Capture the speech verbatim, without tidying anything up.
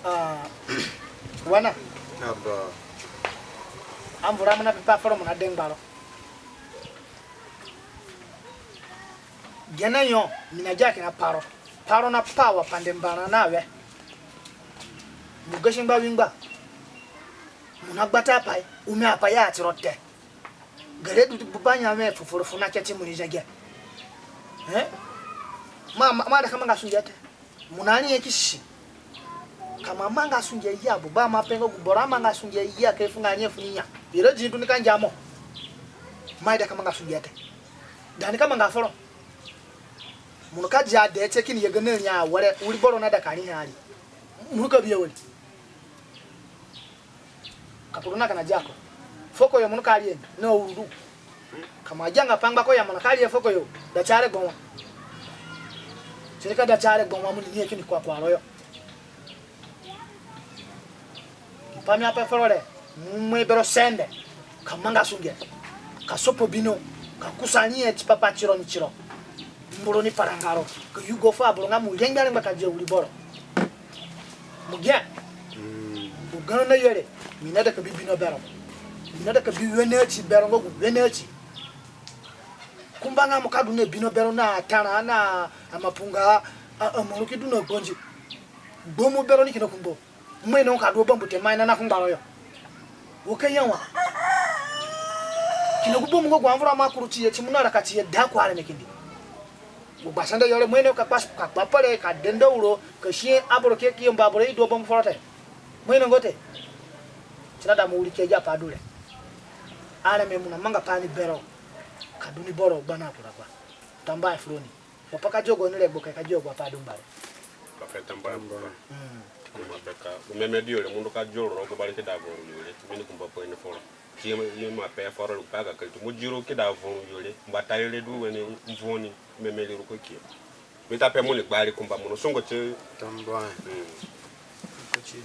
Ah, wana. Aba. Amvura mo na pepa foro mo na dengba ro. Gene yo, mi na gia kina paro. Paro na pa wa pande mbara na we. Mo gasi ngba wi ngba. Mo na gbata apai, umi apai ya tiro te. Gere du bu ba nya we fufuru fu na keti mo ni zege. Eh? Ma, ma, ma da ka manga sunge te. Mo na ni ye ki si. Ka mo amanga sunge ya, bu ba mo ape nga gu boro amanga sunge ya ka i fu nga ni ye fu ni nya. Ira di du ni ka ngia mo. Ma ida ka manga sunge te. Da ni ka manga foro. Mo nika dia de te kini ye gene nya were, wiri boro na da ka ni hari. Mo nika bi ye were. Ka kuru na ka na dia ko. Fuko yo mo nika ri ye na uru du. Ka mo agianga pa ngba ko ya mo nika ri ye fuko yo. Da ti aregbo wa. Ti ni ka da ti aregbo wa mo ni ni ye kini kua kua ro yo. Pai mi ape foro re, mo imi bero sende, ka manga sunge, ka sopo bino, ka kusa ni ye tipa pa tiro ni tiro. Mburu ni paranga ro, ka yugo fu aboro nga mo rengbe arengba ka dia wiri boro. Mo gia. Mm. Mo gana na yere, mi na da ka bi bino bero. Mi na da ka bi wene ati bero nga gu wene ati. Kumba nga mo ka du na bino bero na atara na amapunga, a, amuru ki du na gbonzi. Gbomu bero ni kina kumbo. Mo ino ka du bambu te, mo ina na ku ngbaro yo. Wo ka ya wa. Kina gu bambu nga gu amvura ma kuru ti ye, ti mo na raka ti ye da ku areme kindi. Gu gbasanda yo re mo ino ka kpa, ka kpa pare, ka denda uro, ka si aboro ke ki yamba aboro i du bambu foro te. Mo ino ngo te. Ti na da mo wiri ke ja pa du re. Areme mo na manga pa ni bero. Ka du ni boro gba na kura gba. Tambuahe fu roni. Wa pa ka jogo ni regbo ka ka jogo pa du mbare. Bakere tambuahe. Mm. Kuma beka, u meme di yo re mo ndu ka joro ro gu bari ki da vuru yo re. Mi ni kumba pa ni foro. Ki ye ma pe foro ru pa ga ka tu mo jiro ki da vuru yo re. Mbata yo re du wene mvuni meme ri ru ko ki. Mi ta pe mo ni gbari kumba mo no sungo ti. Tambuahe. Mm. Ko ti.